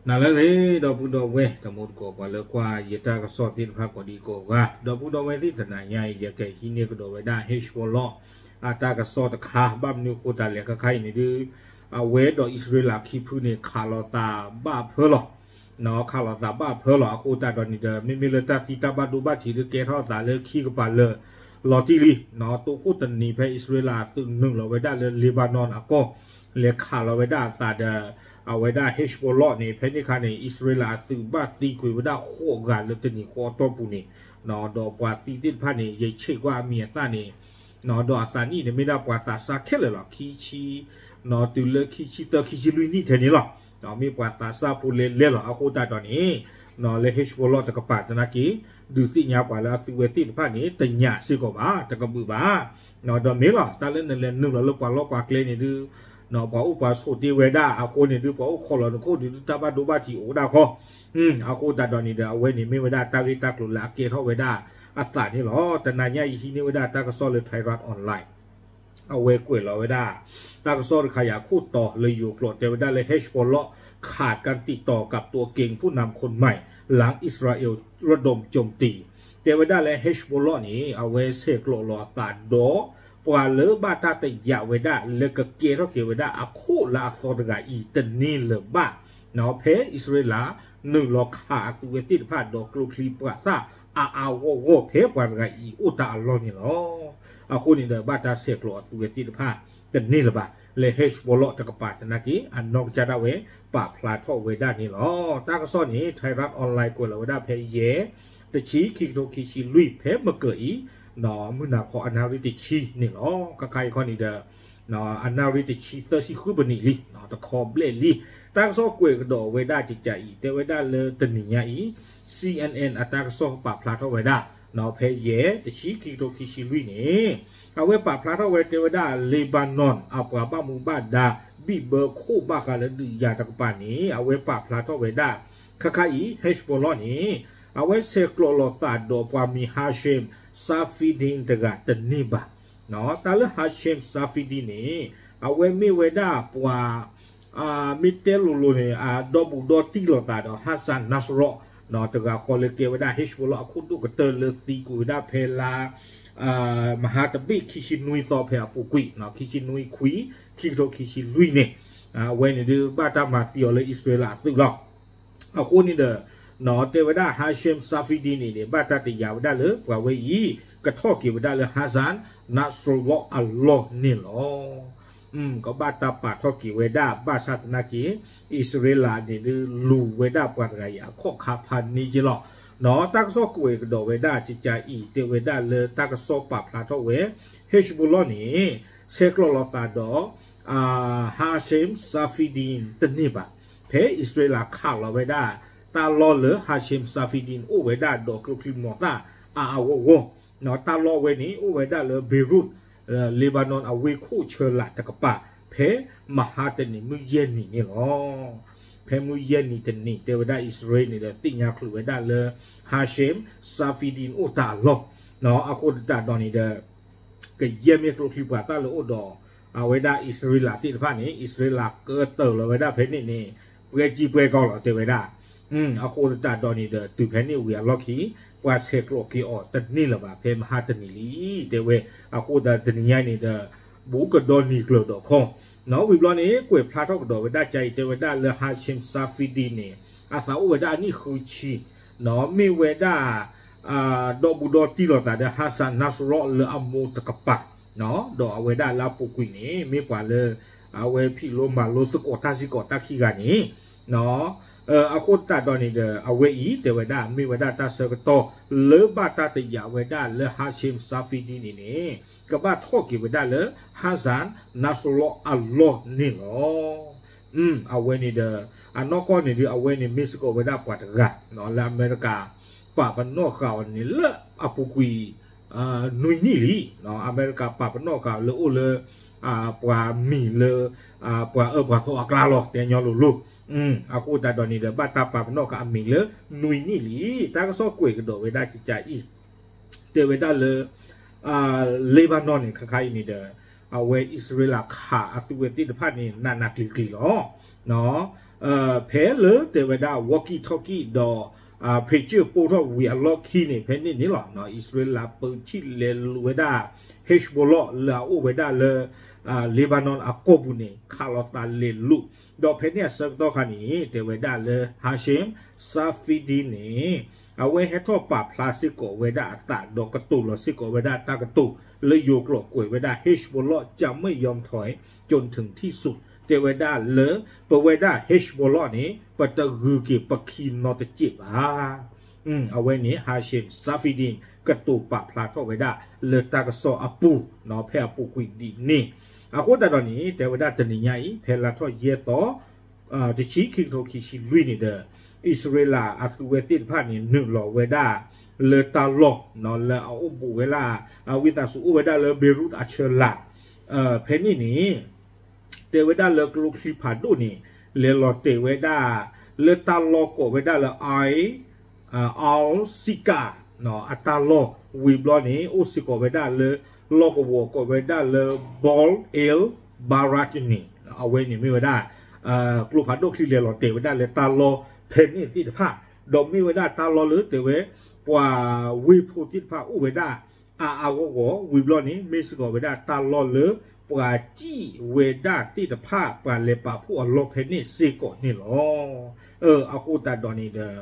နၤလၢအဂ့ၤ ဒီပုၢ်ဒီဝဲၢ် တံၤသကိး ပှၤလၢကွၢ်ယတၢ်ကစီၣ်သ့ၣ်တဖၣ်ကိးဒံကိးဂၤ, ဒီပုၢ်ဒီဝဲၢ်သ့ၣ် တနၤညါအံၤ ယကဟံးန့ၢ်ကဒီးဝဲဒၣ် Hezbollah အတၢ်ကစီၣ်တခါ ဘၣ်မနုၤအဃိသတးလဲၣ် ခဲခါအံၤန့ၣ်ဒုး အဝဲဒီးအံၣ်စရ့လးခံဖုန့ၣ် ခးလိာ်သးဘၣ်အဖၢလီၤ ခးလိာ်သးဘၣ်အဖၢလီၤ အဃိသတးဒီးန့ၣ်ဒီး မ့မ့ၢ်လၢတၢ်သံတၢ်ဘၣ်ဒိဘၣ်ထံးဒုးကဲထီၣ်အသးလၢခံကပၤလၢာ်လီၤတံၢ်လံ, တိခိၣ်တနံၤဖဲအံၣ်စရ့လးအသုးနုာ်လီၤဝဲဒၣ်လၢ Lebanon အကီၢ် လဲၤခးလီၤဝဲဒၣ်အသးဒီး အဝဲဒၣ် Hezbollah န့ၣ် ဖဲန့ၣ်အခါန့ၣ် အံၣ်စရ့လးအသုးဘၣ်သံကွံာ်ဝဲဒၣ်ဃိးဂၤလၢတနံၤဃီအတီၢ်ပူၤန့ၣ်, ဒီးပှၤသံသ့ၣ်တဖၣ်န့ၣ် ယဆံးကွၢ်အမံၤအသၣ်န့ၣ် ဒီးအသးနံၣ်န့ၣ် မ့ၢ်ဒၣ်ပှၤသးစၢ်ခဲလၢာ်လီၤ. ခံဆံ တုၤလၢခံဆံသၢ ခံဆံလွံၢ်နံၣ်ထဲန့ၣ်လီၤ. မ့ၢ်ပှၤသးစၢ်ဖိလဲလဲလီၤ. အဃိသတးဒီးန့ၣ် လၢ Hezbollah တကပၤသနာ်က့ ဒုးသ့ၣ်ညါပှၤလၢအသုးဝဲသ့ၣ်တဖၣ်န့ၣ် တညၣ်စ့ၢ်ကီးဘၣ် တကဘုးဘၣ်. ဒီးမ့ၢ်လီၤ တၢ်လၢနလဲၤနုာ်လီၤလၢပှၤလီၢ်ပှၤကျဲန့ၣ်ဒုး ပှၤအိၣ်ပှၤဆိးတ့ၢ်ဝဲဒၣ်အဃိန့ၣ်ဒုး ပှၤအိၣ်ခိးလီၤနခိၣ်ဒုး တၢ်ဘၣ်ဒိဘၣ်ထံးအိၣ်ဒၣ်ဃီ အဃိသတးဒီးန့ၣ်ဒီး အဝဲန့ၣ်မ့ၢ်ဝဲဒၣ်တၢ်ဂ့ၢ်တၢ်ကျိၤလၢအကဲထီၣ်ဝဲဒၣ်အသးန့ၣ်လီၤ. တနၤညါအံၤဟံးန့ၢ်ဝဲဒၣ်တၢ်ကစီၣ်လၢ Tehran Online အဝဲကွဲးလီၤဝဲဒၣ် တၢ်ကစီၣ်တခါယၤခိၣ်တီလၢယိၤကျိာ် တဲဝဲဒၣ်လၢ Hezbollah ขาดการติดต่อกับตัวเก่งผู้นำคนใหม่ หลังอิสราเอลระดมโจมตี တဲဝဲဒၣ်လၢ Hezbollah န့ၣ် အဝဲဆဲးကျိးလီၤအသးဒီး ပှၤလၢဘၣ်တၢ်တယာ်ဝဲဒၣ်လၢကကဲထီၣ်က့ၤဝဲဒၣ်အခိၣ်လၢအသီတဂၤအံၤတန့ၢ်လၢၤဘၣ်. ဖဲအံၣ်စရ့လး နုာ်လီၤခးအသုးဝဲသ့ၣ်တဖၣ်ဒီးကျိချံပှၤသၣ်အါအါဂီၢ်ဂီၢ် ဖဲပှၤတဂၤအံၤအိၣ်တၢ်အလီၢ်န့ၣ်လီၤ. အဃိန့ၣ်ဒီး ဘၣ်တၢ်ဆဲးကျိးအသုးဝဲသ့ၣ်တဖၣ်တန့ၢ်လၢၤဘၣ်. လၢ Hezbollah တကပၤသနာ်က့ အနီၢ်ကစၢ်ဒၣ်ဝဲ ပာ်ဖျါထီၣ်ဝဲဒၣ်န့ၣ်လီၤ. တၢ်ကစီၣ်န့ၣ် Tehran Online ကွဲးလီၤဝဲဒၣ်ဖဲယဲၢ် တဆံ ခံကထိခံဆံလွံၢ် ဖဲမကၢၤအံၤ မုၢ်နၤခီအနၣ်ရံၣ်တဆံန့ၣ်လီၤ. ခဲခါအံၤခီန့ၣ်ဒီး အနၣ်ရံၣ်တဆံသၢဆံဃုပနံးလံ တခီဘျဲၣ်လံ. တၢ်ကစီၣ်ကွဲးကဒီးဝဲဒၣ်ကကးအံၤ တဲဝဲဒၣ်လၢတနံၤညါအံၤ C N N အတၢ်ကစီၣ်ပာ်ဖျါထီၣ်ဝဲဒၣ် ဖဲယဲၢ် တဆံ ခံကထိခံဆံလွံၢ်န့ၣ် အဝဲပာ်ဖျါထီၣ်ဝဲတဲဝဲဒၣ် Lebanon အပှၤဘၣ်မူဘၣ်ဒါ ဘံၣ်ဘၢခိၣ်ဘၣ်ဃးလၢဒုးယၤတကပၤန့ၣ် အဝဲပာ်ဖျါထီၣ်ဝဲဒၣ် ခဲခါအံၤ Hezbollah န့ၣ် အဝဲဆဲးကျိးလီၤသးဒီးပှၤမံၤ Hashem Safieddine တဂၤတန့ၢ်ဘၣ်. တၢ်လၢ Hashem Safieddine န့ၣ် အဝဲမ့ၢ်ဝဲဒၣ်ပှၤ မ့ၢ်တဲလိၤလိၤန့ၣ် အဒီဘူးဒီတံၢ်လိာ်သးဒီး Hassan Nasrallah တဂၤဃီလၢကဲဝဲဒၣ် Hezbollah အခိၣ်ဒိၣ်ကတၢၢ်လၢသံကွံာ်ဝဲဒၣ်ဖဲလါ မဟါတဘ့ၣ်ခံဆံနွံသီဖဲအပူၤကွံာ် ခံဆံနွံခွံ ခံကထိခံဆံလွံၢ်န့ၣ် အဝဲန့ၣ်ဒုးဘၣ်တၢ်မၤသံအီၤလၢအံၣ်စရ့လးအသုးလီၤ. အဃိန့ၣ်ဒီး တဲဝဲဒၣ် Hashem Safieddine န့ၣ်န့ၣ် ဘၣ်တၢ်တယာ်ဝဲဒၣ်လၢပှၤဝဲအံၤ ကထီၣ်က့ၤဝဲဒၣ်လၢ Hassan Nasrallah အလီၢ်န့ၣ်လီၤ. ကဘၣ်တၢ်ပာ်ထီၣ်က့ၤဝဲဒၣ် ဘၣ်ဆၣ်သနာ်က့ အံၣ်စရ့လးန့ၣ်ဒုးလူၤဝဲဒၣ်ပှၤတဂၤအံၤအခီၣ်ခါဖးန့ၢ်က့လီၤ. တၢ်ကစီၣ်ကွဲးကဒီးဝဲဒၣ်ကကးအံၤ တဲဝဲဒၣ်လၢတၢ်ကစီၣ်ပာ်ဖျါထီၣ်ဝဲ Hezbollah န့ၣ် ဆဲးကျိးလီၤသးဒီး Hashem Safieddine တန့ၢ်ဘၣ်. ဖဲအံၣ်စရ့လးခးလီၤဝဲဒၣ် တၢ်လီၢ်လၢ Hashem Safieddine အိၣ်ဝဲဒၣ်ဒီးကျိချံမျိာ်သၣ်အါအါဂီၢ်ဂီၢ်, တၢ်လီၢ်ဝဲန့ၣ် အိၣ်ဝဲဒၣ်လၢ Beirut, Lebanon အဝ့ၢ်ခိၣ်ဆၢလာ်တကပၤ ဖဲမဟါတနံၤမုၢ်ယဲၢ်နံၤန့ၣ်လီၤ. ဖဲမုၢ်ယဲၢ်နံၤတနံၤ တဲဝဲဒၣ်အံၣ်စရ့လးန့ၣ်ဒီး သ့ၣ်ညါချုးဝဲဒၣ်လၢ Hashem Safieddine အိၣ်တၢ်အလီၢ်, အဃိသတးဒီးန့ၣ်ဒီး ကယဲၢ်မ့ၢ်ကျိချံမျိာ်သၣ်လၢအိၣ်ဒီး အဝဲဒၣ်အံၣ်စရ့လးသ့ၣ်တဖၣ်န့ၣ် အံၣ်စရ့လးကတၢၢ်လီၤဝဲဒၣ်ဖဲန့ၣ်န့ၣ် ပှဲၤကံပှဲၤကီလီၤ တဲဝဲဒၣ်. အဃိသတးဒီးန့ၣ်ဒီး တုၤဖဲန့ၣ်ဝံၤအလီၢ်ခံ ပှၤဆဲးကျိးက့ၤအီၤတန့ၢ်လၢၤဘၣ် ဖဲမဟါတနံၤလံ တဲဝဲ. အဃိသတးတနံၤညါန့ၣ်ဒီး ဘူးကဒီနံၤကျၢၤဒီးခီ နီၣ်ဝံၤဘျီန့ၣ် ကွဲးဖျါထီၣ်ကဒီးဝဲဒၣ်ကါအံၤ တဲဝဲဒၣ်လၢ Hashem Safieddine န့ၣ် အသးအိၣ်ဝဲဒၣ်အနံၣ်ဃုဆံ, မ့ၢ်ဝဲဒၣ် ဒီဘူးဒီတံၢ်လိာ်သးဒီး Hassan Nasrallah လၢအမိၢ်တကပၤ, ဒီးအဝဲဒၣ်လၢအပူၤကွံာ်န့ၣ် မ့ၢ်ပှၤလၢ အဝဲဖံးလိမၤလိသကိးတၢ်စ့ၢ်ကီးတၢ်ခံဂၤန့ၣ် အဃိသတးဒီးန့ၣ်ဒီး အဝဲအံၤ တဲဝဲဒၣ် မ့ၢ်ဝဲဒၣ်တၢ်ဆၢကတီၢ်လၢဘၣ်တၢ်တယာ်ဝဲဒၣ်လၢ Hashem Safieddine န့ၣ်န့ၣ် ကဘၣ်ထီၣ်က့ၤဝဲဒၣ်လၢ Hassan Nasrallah အလီၢ်န့ၣ်လီၤ. အဝဲန့ၣ်ဒီး အနီၢ်ကီၢ်န့ၣ်ဒုး အဝဲန့ၣ်မ့ၢ်စ့ၢ်ကီးဝဲဒၣ်ပှၤတဂၤ လၢအမဲရကၤ ပာ်ပနီၣ်ဃာ်အီၤန့ၣ်လၢအပူၤကွံာ် နွံနံၣ်လံ. အမဲရကၤပာ်ပနီၣ်ဃာ်လၢအိၣ်လၢ ပှၤမံၤလၢ ပှၤအၢပှၤသီအကျါလီၤ တဲညီလိၤလိၤ. အဃိသတးဒီးန့ၣ်ဒီး ဘၣ်တၢ်ပာ်ပနီၣ်ဃာ်အမံၤလၢနွံနံၣ်လံ. တၢ်ကစီၣ်ကွဲးကဒီးဝဲဒၣ်ကါအံၤ တဲဝဲဒၣ်လၢ Lebanon န့ၣ် ခါခါအံၤန့ၣ်ဒီး အဝဲအံၣ်စရ့လးခးအသုးဝဲသ့ၣ်တဖၣ်န့ၣ် နးနးကျံၤကျံၤလီၤ. ဖဲလၢတဲဝဲဒၣ် walkie talkie ဒီး pager ပိၢ်ထီၣ်ဝံၤအလီၢ်ခံန့ၣ် ဖဲန့ၣ်န့ၣ်လီၤ. အံၣ်စရ့လးပၢဆံၣ်လဲၤလူၤဝဲဒၣ် Hezbollah လၢအအိၣ်ဝဲဒၣ်လၢ Lebanon အကီၢ်ပူၤန့ၣ် ခးလီၤသးလဲၤလူၤ, ဒီးဖဲန့ၣ်အဆၢကတီၢ်ခါန့ၣ် တဲဝဲဒၣ်လၢ Hashim Safadi န့ၣ် အဝဲဟဲထီၣ်ပာ်ဖျါစ့ၢ်ကီးဝဲဒၣ်အသး ဒီးကတိၤလီၤစ့ၢ်ကီးဝဲဒၣ်တၢ်ကတိၤ လၢယိၤကျိာ်ကွဲးဝဲဒၣ် Hezbollah จะไม่ยอมถอยจนถึงที่สุด တဲဝဲဒၣ်လၢ ပဝဲဒၣ် Hezbollah န့ၣ် ပတဂုၤက့ၤပခံနီတစဲးဘၣ်. အဝဲန့ၣ် Hashim Safadi ကတိၤပာ်ဖျါထီၣ်ဝဲဒၣ်လၢတၢ်ကစီၣ်အပူၤ ဖဲအပူၤကွံာ်ဒ်န့ၣ်, အဃိသတးဒီးန့ၣ် တဲဝဲဒၣ်တနံၤညါအံၤ ဖဲလါထီၣ်ယဲၢ်သီ တဆံခံကထိခံဆံလွံၢ်န့ၣ်ဒီး အံၣ်စရ့လးအသုးဝဲသ့ၣ်တဖၣ်န့ၣ် နုာ်လီၤဝဲဒၣ် လၢတၢ်လီၢ် လၢအအိၣ်ဘူးဝဲဒၣ် အဝံသးစူၤအိၣ်ဝဲဒၣ်လၢ Beirut အဆၢလၢ် ဖဲန့ၣ်န့ၣ် တဲဝဲဒၣ်လၢကျိချံဖးဒိၣ်န့ၣ် လဲၤလီၤတဲာ်ဝဲဒၣ် လၢတၢ်လီၢ်ကိးဝဲဒၣ်လၢ Al Sika အတၢ်လီၢ်ဝံၤဘျီန့ၣ် အိၣ်စ့ၢ်ကီးဝဲဒၣ်လၢ လီၢ်ကဝီၤကိးဝဲဒၣ်လၢ Bahr el Barat န့ၣ် အဝဲန့ၣ်မ့ၢ်ဝဲဒၣ် ကျိဖးဒိၣ်ချံလဲၤလီၤတဲာ်ဝဲဒၣ်လၢတၢ်လီၢ်ဖဲန့ၣ်သ့ၣ်တဖၣ် ဒီးမ့ၢ်ဝဲဒၣ်တၢ်လီၢ်လၢတဲဝဲ ပှၤဝ့ၢ်ဖိသ့ၣ်တဖၣ်အိၣ်ဝဲဒၣ် အါအါဂီၢ်ဂီၢ် ဝံၤဘျီန့ၣ် မ့ၢ်စ့ၢ်ကီးဝဲဒၣ်တၢ်လီၢ်လၢ ပှၤစံၣ်ဝဲဒၣ်သ့ၣ်တဖၣ် ပှၤလဲၤပာ်ဖှိၣ်အလီၢ်ဖဲန့ၣ်စ့ၢ်ကီးန့ၣ်လီၤ. အဃိသတးဒီးန့ၣ်ဒီး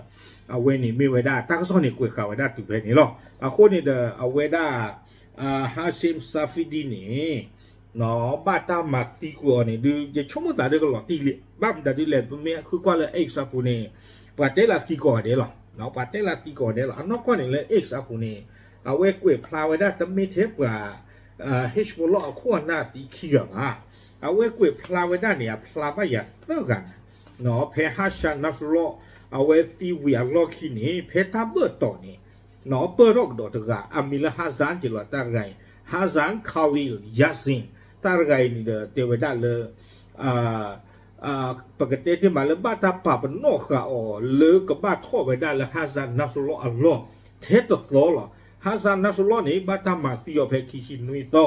အဝဲန့ၣ်မ့ၢ်ဝဲဒၣ်တၢ်ကစီၣ်န့ၣ်ကွဲးဃာ်ဝဲဒၣ်တုၤဖဲန့ၣ်လီၤ. အဃိန့ၣ်ဒီး အဝဲဒၣ် Hashim Safadi န့ၣ် ဘၣ်တၢ်မၤသံကွံာ်အီၤန့ၣ်ဒုး ယဆိကမိၣ်သးဒ်ကလီၤတံၢ်လံ, ဘၣ်မတၤဒ်လဲၣ် ပမ့ၢ်ဃုကွၢ်လၢ X အပူၤန့ၣ် ပှၤတဲလၢသံကိးဂၤဒဲးလီၤ. ပှၤတဲလၢသံကိးဂၤဒဲးလီၤ. အနီၢ်ကီၢ်န့ၣ်လၢ X အပူၤန့ၣ် အဝဲကွဲးဖျါဝဲဒၣ်တမ့ၢ်ထဲပှၤ Hezbollah အခိၣ်အနၢ်သံခံဂၤဘၣ်. အဝဲကွဲးဖျါဝဲဒၣ်န့ၣ် အဖျါဘၣ်ယၤသၢဂၤန့ၣ် ဖဲ Hassan Nasrallah အဝဲသံဝံၤအလီၢ်ခံန့ၣ် ဖဲတၢ်ဘၢၣ်တီၤန့ၣ် ပၢၢ်ထီၣ်ကဒီးတဂၤ အမံၤလၢ Hassan က့လီၤ တၢ်တဂၤအံၤ Hassan Khalil Yassin တၢ်တဂၤအံၤန့ၣ်ဒီး တဲဝဲဒၣ်လၢ ပကတဲတ့ၢ်မးလၢဘၣ်တၢ်ပာ်ပနီၣ်ဃာ်အီၤလၢကဘၣ်ထီၣ်ဝဲဒၣ်လၢ Hassan Nasrallah အလီၢ် ထဲတသီလီၤ. Hassan Nasrallah န့ၣ် ဘၣ်တၢ်မၤသံအီၤဖဲခံဆံနွံသီ,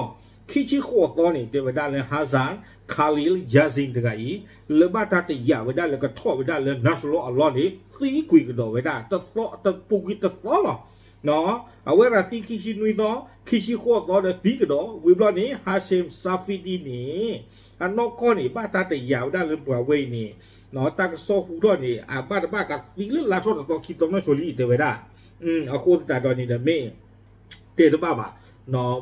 ခံဆံဃိးသီန့ၣ် တဲဝဲဒၣ်လၢ Hassan Khalil Yassin တဂၤအံၤ လၢဘၣ်တၢ်တယာ်ဝဲဒၣ်လၢကထီၣ်ဝဲဒၣ်လၢ Nasrallah အလီၢ်န့ၣ် သံကွံာ်ကဒီးဝဲဒၣ် တသီ တပူၤကွံာ်တသီလီၤ. အဝဲဒၣ်သံခံဆံနွံသီ, ခံဆံဃိးသီဒီးသံကဒီး, ဝံၤဘျီန့ၣ် Hashem Safieddine န့ၣ် အနီၢ်ကီၢ်န့ၣ် ဘၣ်တၢ်တယာ်ဝဲဒၣ်လၢပှၤဝဲအံၤန့ၣ် တၢ်ကစီၣ်ဟူထီၣ်န့ၣ် အဘၣ်တဘၣ်ကသံလၢလါထီၣ်တသီခံသီနီၢ်ဆိလံ တဲဝဲဒၣ်. အဃိသတးဒီးန့ၣ်ဒီးမ့ၢ် တဲတဘၣ်ဘၣ်.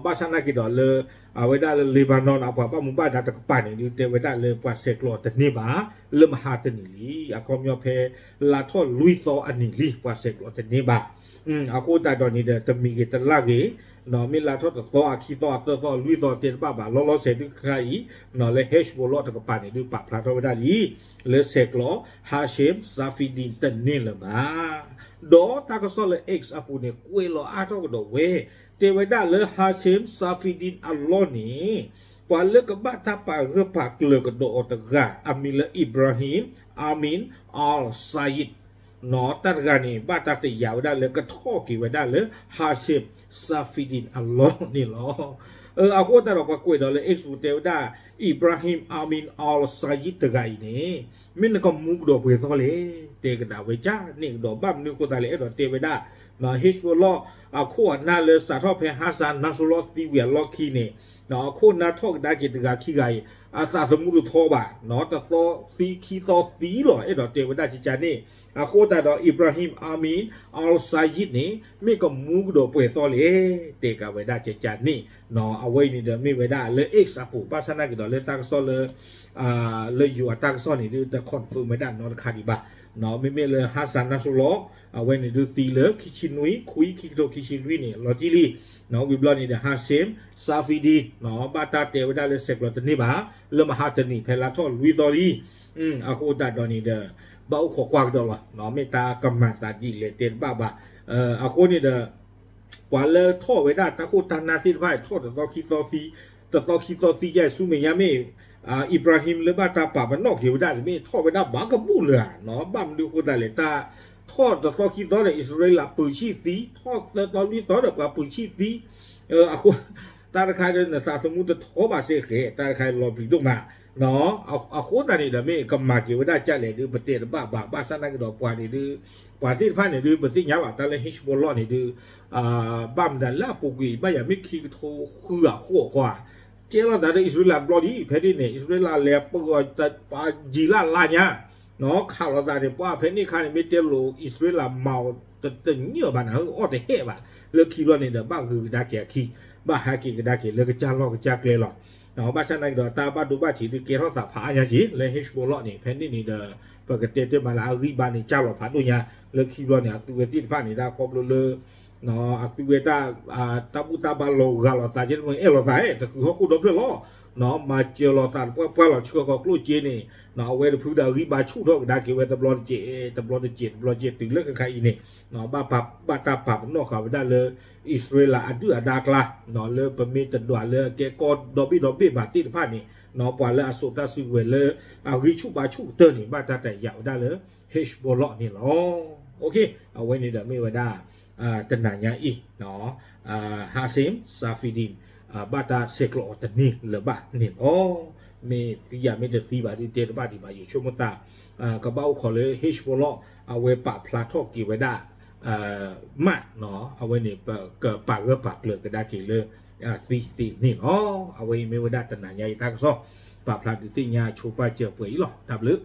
ဘၣ်ဆၣ်နာ်က့ၤဒီးလၢ အဝဲဒၣ်လၢ Lebanon အပှၤဘၣ်မူဘၣ်ဒါတကပၤန့ၣ်ဒုး တဲဝဲဒၣ်လၢပှၤဆဲးကျိးတန့ၢ်ဘၣ် လၢမဟါတနံၤလံ. အခီပညီဖဲလါထီၣ်လွံၢ်သီအနံၤလံ ပှၤဆဲးကျိးတန့ၢ်ဘၣ်. အဃိသတးဒီးန့ၣ်ဒီး တမံၤဂ့ၤတလၢ်ဂ့ၤ မ့ၢ်လါထီၣ်တသီ အခံသီ အသၢသီ အလွံၢ်သီ တဲတဘၣ်ဘၣ် လီၤလီၤဆဲးဒုးခါအံၤ လၢ Hezbollah တကပၤန့ၣ်ဒုး ပာ်ဖျါထီၣ်ဝဲဒၣ်လံ လၢဆဲးကျိး Hashem Safieddine တန့ၢ်လၢၤဘၣ်. ဒီးတၢ်ကစီၣ်လၢ X အပူၤန့ၣ် ကွဲးလီၤအါထီၣ်ကဒီးဝဲ တဲဝဲဒၣ်လၢ Hashem Safieddine အလီၢ်န့ၣ် ပှၤလၢကဘၣ်တၢ်ပာ်ဂၢၢ်ပာ်ကျၢၤကဒီးအီၤတဂၤ အမံၤလၢ Ibrahim Amin al-Sayed တၢ်တဂၤန့ၣ် ဘၣ်တၢ်တယာ်ဝဲဒၣ်လၢကထီၣ်က့ၤဝဲဒၣ်လၢ Hashem Safieddine အလီၢ်န့ၣ်လီၤ. အဃိသတးဒီးပှၤကွဲးဒီးလၢ X ပူၤတဲဝဲဒၣ် Ibrahim Amin al-Sayed တဂၤအံၤန့ၣ် မ့ၢ်နကမူကဒီးပှဲၤသီလဲၣ် တဲကဒါဝဲကန့ၣ်ကဒီး ဘၣ်မနုၤအဃိသတးလဲၣ် အဲၣ်ဒိးတဲဝဲဒၣ် Hezbollah အခိၣ်အနၢ်လၢစးထီၣ်ဖဲ Hassan Nasrallah သံဝံၤအလီၢ်ခံန့ၣ် အခိၣ်အနၢ်ထီၣ်ကဒါက့ၤတဂၤခံဂၤအံၤ အသးသမူတထီဘၣ် တသီသံခံသီသံလီၤ အဲၣ်ဒိးတဲဝဲဒၣ်ကကန့ၣ်. အဃိသတးဒီး Ibrahim Amin al-Sayed န့ၣ် မ့ၢ်ကမူကဒီးပှဲၤသီလဲၣ် တဲကဒါဝဲဒၣ်ကကန့ၣ်. အဝဲအံၤန့ၣ်ဒီးမ့ၢ်ဝဲဒၣ်လၢ X အပူၤ ဘၣ်ဆၣ်နာ်က့ၤဒီးလၢတၢ်ကစီၣ်လၢ လၢယိၤအတၢ်ကစီၣ်န့ၣ်ဒုး တ confirm ဝဲဒၣ်နီတခါဒံးဘၣ်. မ့မ့ၢ်လၢ Hassan Nasrallah အဝဲန့ၣ်ဒုးသံလၢခံဆံနွံ ခွံ ခံကထိခံဆံလွံၢ်န့ၣ် လီၤတံၢ်လံ. ဝံၤဘျီန့ၣ်ဒီး Hashem Safieddine ဘၣ်တၢ်တဲဝဲဒၣ်လၢဆဲးကျိးတန့ၢ်ဘၣ် လၢမဟါတနံၤဖဲလါထီၣ်လွံၢ်သီလံ. အဃိသတးဒီးန့ၣ်ဒီး ဘၣ်အိၣ်ခိးကွၢ်ကဒီးလီၤ မ့ၢ်တၢ်ကမၤသးဒ်လဲၣ်တဲတဘၣ်ဘၣ်. အဃိန့ၣ်ဒီး ပှၤလၢထီၣ်ဝဲဒၣ်တၢ်ခိၣ်တၢ်နၢ်သ့ၣ်တဖၣ် ထီၣ်တသီခံသီသံ တသီခံသီသံယါဆူမဲာ်ညါမ့ၢ် Ibrahim လၢဘၣ်တၢ်ပာ်ပနီၣ်က့ၤဝဲဒၣ်န့ၣ် မ့ၢ်ထီၣ်ဝဲဒၣ်ဘၣ်ကဘူၣ်လၢၤဧါ. ဘၣ်မနုၤအဃိသတးလဲၣ် တၢ်ထီၣ်တသီခံသီဒီး အံၣ်စရ့လးပၢၤဆံၣ်သံ ထီၣ်သၢသီလွံၢ်သီဒီးပှၤပၢၤဆံၣ်သံ အဃိ တၢ်တခါဒီးနသးသမူတထီဘၣ်စ့ၢ်ကီး တၢ်တခါလီၤပျံၤဒိၣ်မး အဃိသတးန့ၣ်ဒီး မ့ၢ်ကမၤက့ၤဝဲဒၣ်ကလဲၣ်ဒုး ပတဲတဘၣ်ဘၣ်. ဘၣ်ဆၣ်သနာ်က့ဒီး ပှၤန့ၣ်ဒုး ပှၤသ့ၣ်တဖၣ်န့ၣ်ဒုး ပသ့ၣ်ညါလီၤ တၢ်လၢ Hezbollah န့ၣ်ဒုး ဘၣ်မနုၤလၢအပူၤကွံာ် ဘၣ်ယၤမ့ၢ်ခံကထိဃုဂၤဃိးဃိးဧါ, ကဲလိာ်သးဒီး အံၣ်စရ့လးတဘျီဒံး ဖဲန့ၣ်န့ၣ် အံၣ်စရ့လးလဲၤပၢၤ ပှၤယံၤလၢ်လါညါ ခးလိာ်သးန့ၣ် ပှၤဖဲန့ၣ်အခါန့ၣ် မ့ၢ်တဲလိာ်အံၣ်စရ့လးမၤအီၤတညီဘၣ်နၤ အီၣ်တဟဲဘၣ်, လၢခံဘျီန့ၣ်ဒီး ဘၣ်ဂုာ်ကဒါက့ၤအခံ, ဘၣ်ဟဲက့ၤကဒါက့ၤလၢကစၢ်လီၢ်ကစၢ်ကျဲလီၤ. ဘၣ်ဆၣ်သနာ်က့ဒီး တၢ်ဘၣ်ဒိဘၣ်ထံးဒုးကဲထီၣ်သးဖးအါညါက့ၤ လၢ Hezbollah န့ၣ် ဖဲန့ၣ်န့ၣ်ဒီး ပကတဲတ့ၢ်မးလၢအဂံၢ်ဘါန့ၣ် ကၢ်လီၤဖးဒိၣ်ညါ, လၢခံဘျီန့ၣ် အသုဝဲသ့ၣ်တဖၣ်န့ၣ် တၢ်ခီဖျိလၢ အသုဝဲတၢ် တၢ်ဘူၣ်တၢ်ဘါလီၤဂာ်လိာ်သးကဲန့ၣ် အဲၣ်လိာ်သး တဃုာ်ဟီၣ်ခိၣ်ဒီဖျၢၣ်လီၤ, မၤစၢၤလိာ်သးတပှၢ်ပှၢ်လီၤ ဆှၢဃီၤကျိၣ်စ့န့ၣ် အဝဲတဖုဒီးအဂံၢ်ဘါဆူၣ်ထီၣ်ကဒါက့ၤဝဲတဘျီတစဲး တဘျီတစဲး တဘျီတစဲး တုၤလၢခဲခါအံၤန့ၣ် ဘၣ်တၢ်ပာ်ပနီၣ်ဃာ်ဝဲဒၣ်လၢ အံၣ်စရ့လးအဒုၣ်အဒါအကျါ လၢပမ့ၢ်တဒွးလၢအကဲကီၢ်ဒီဘ့ၣ်ဒီဘ့ၣ်ဘၣ်သ့ၣ်တဖၣ်န့ၣ် ပှၤလၢအစိာ်တၢ်စုကဝဲၤလၢ အဂံၢ်ဆူၣ်ဘါဆူၣ်ကတၢၢ်န့ၣ် ဘၣ်တၢ်တယာ်ဝဲဒၣ်လၢ Hezbollah န့ၣ်လီၤ. အဝဲန့ၣ်ဒီးမ့ၢ်ဝဲဒၣ် တနၤညါအံၤ Hassan Safieddine ဘၣ်တၢ်ဆဲးကျိးအီၤတန့ၢ်လၢၤဘၣ်န့ၣ်လီၤ. မ့ၢ်သံယၤမ့ၢ်တသံဘၣ်ဒုးတဲတဘၣ်ဒံးဘၣ် ယဆိကမိၣ်သး ကဘၣ်အိၣ်ခိးလၢ Hezbollah အဝဲပာ်ဖျါထီၣ်က့ၤဝဲဒၣ် မး အဝဲန့ၣ် ပကပာ်ဂၢၢ်ပာ်ကျၢၤကဒါက့ၤလၢ သံသ့န့ၣ်လီၤ. အဝဲအံၤမ့ၢ်ဝဲဒၣ်တနၤညါအံၤတၢ်ကစီၣ် ပာ်ဖျါဒုးသ့ၣ်ညါဆိပာ်စၢၤပှဲၤအံၤလီၤ. တၢ်ဘျုး